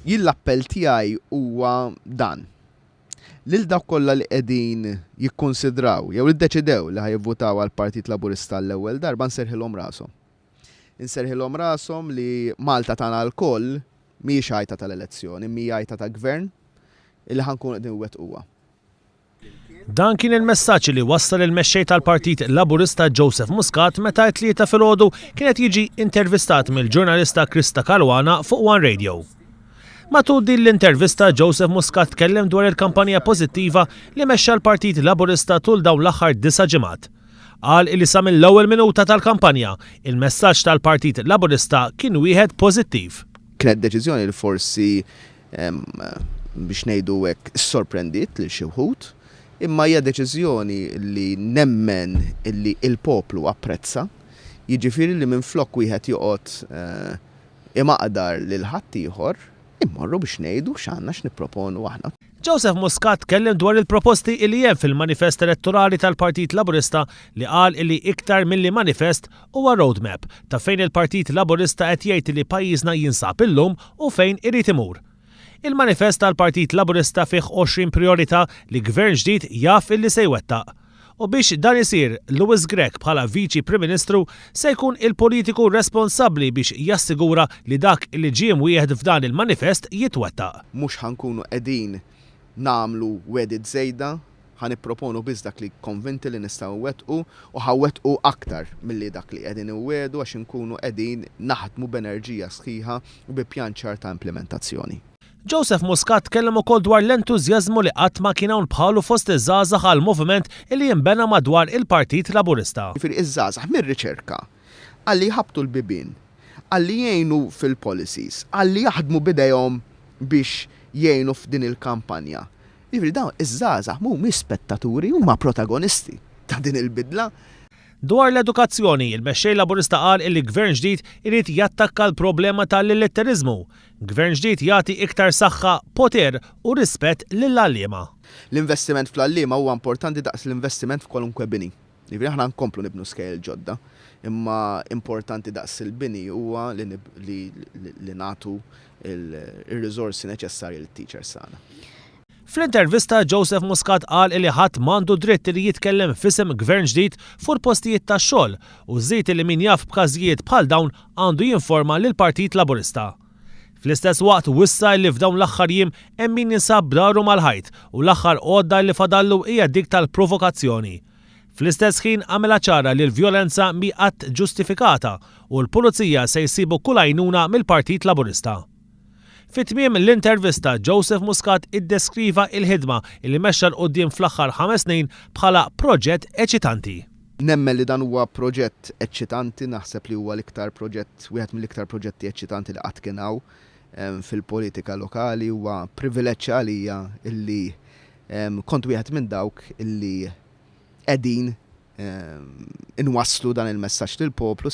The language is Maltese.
Jien l-appell tiegħi huwa dan. Lil dawk kollha li qegħdin jikkunsidraw jew li ddeċidew li ħa jivvutaw għall-Partit Laburista għall-ewwel darba nserrħilhom rashom. Inserrħilhom rashom li Malta tagħna lkoll mhijiex għajta tal-elezzjoni, imma hija għajta ta' gvern illi ħa nkunu qegħdin inwettquha. Dan kien il-messaġġ li wassal il-Mexxej tal-Partit Laburista Joseph Muscat meta t-Tlieta filgħodu kien qed jiġi intervistat mill-ġurnalista Christa Caruana fuq One Radio. Matul din l-intervista Joseph Muscat tkellem dwar il-kampanja pożittiva li mexxa l-Partit Laburista tul dawn l-aħħar disa' ġimgħat. Qal li sa mill-ewwel minuta tal-kampanja, il-messaġġ tal-Partit Laburista kien wieħed pożittiv. Kienet deċiżjoni li forsi biex ngħidu hekk, issorprendiet lil xi wħud, imma hija deċiżjoni li nemmen li l-poplu apprezza, jiġifieri li minflok wieħed joqgħod imaqdar lil ħaddieħor, immorru biex ngħidu x'għandna x'nipproponu aħna. Joseph Muscat tkellem dwar il-proposti li hemm fil-manifest elettorali tal-Partit Laburista li qal li iktar milli manifest huwa roadmap ta' fejn il-Partit Laburista qed jgħid li pajjiżna jinsab illum u fejn irid imur. Il-manifest tal-Partit Laburista fih 20 prijorità li Gvern ġdid jaf illi se jwettaq. U biex dan isir, Louis Grech bħala Viċi Prim Ministru se jkun il-politiku responsabbli biex jassigura li dak li ġie mwiegħed f'dan il-manifest jitwettaq. Mhux ħa nkunu qegħdin nagħmlu wegħdiet żejda, ħa nipproponu biss dak li konvinti li nistgħu nwettqu u ħa nwettqu aktar milli dak li qegħdin inwiegħdu għax inkunu qegħdin naħdmu b'enerġija sħiħa u bi pjan ċar ta' implimentazzjoni. Joseph Muscat tkellem ukoll dwar l-entużjażmu li qatt ma kien hawn bħalu fost iż-żgħażagħ għall-moviment li jinbena madwar il-Partit Laburista. Jiġifieri iż-żgħażagħ mir-riċerka għalli jħabbtu l-bibien, għalli jgħinu fil-policies, għalli jaħdmu b'idejhom biex jgħinu f'din il-kampanja. Jiġifieri dawn iż-żgħażagħ mhumiex spettaturi, huma protagonisti ta' din il-bidla. Dwar l-edukazzjoni, il-Mexxej Laburista qal illi Gvern ġdid irid jattakka l-problema tal-illitteriżmu. Gvern ġdid jagħti iktar saħħa, poter u rispett lill-għalliema. L-investiment fl-għalliema huwa importanti daqs l-investiment f'kwalunkwe bini. Jiġifieri aħna nkomplu nibnu skejjel ġodda, imma importanti daqs il-bini huwa li li nagħtu r-riżorsi neċessarji lit-teachers tagħna. Fl-intervista Joseph Muscat qal li ħadd m'għandu dritt li jitkellem f'isem Gvern ġdid fuq il-postijiet tax-xogħol u żied li min jaf b'każijiet bħal dawn għandu jinforma lill-Partit Laburista. Fl-istess waqt wissa li f'dawn l-aħħar jiem hemm min jinsab b'daru mal-ħajt u l-aħħar għodda li fadallu hija dik tal-provokazzjoni. Fl-istess ħin għamilha ċara li l-vjolenza mhi qatt ġustifikata u l-Pulizija se jsibu kull għajnuna mill-Partit Laburista. Fi tmiem l-intervista, Joseph Muscat iddeskriva il-ħidma li mexxa 'l quddiem fl-aħħar ħames snin bħala proġett eċitanti. Nemmen li dan huwa proġett eċċitanti, naħseb li huwa l-iktar proġett, wieħed mill-iktar proġetti eċċitanti li qatt kien hawn fil-politika lokali. Huwa privileġġ għalija illi kont wieħed minn dawk illi qegħdin inwasslu dan il-messaġġ lill-poplu.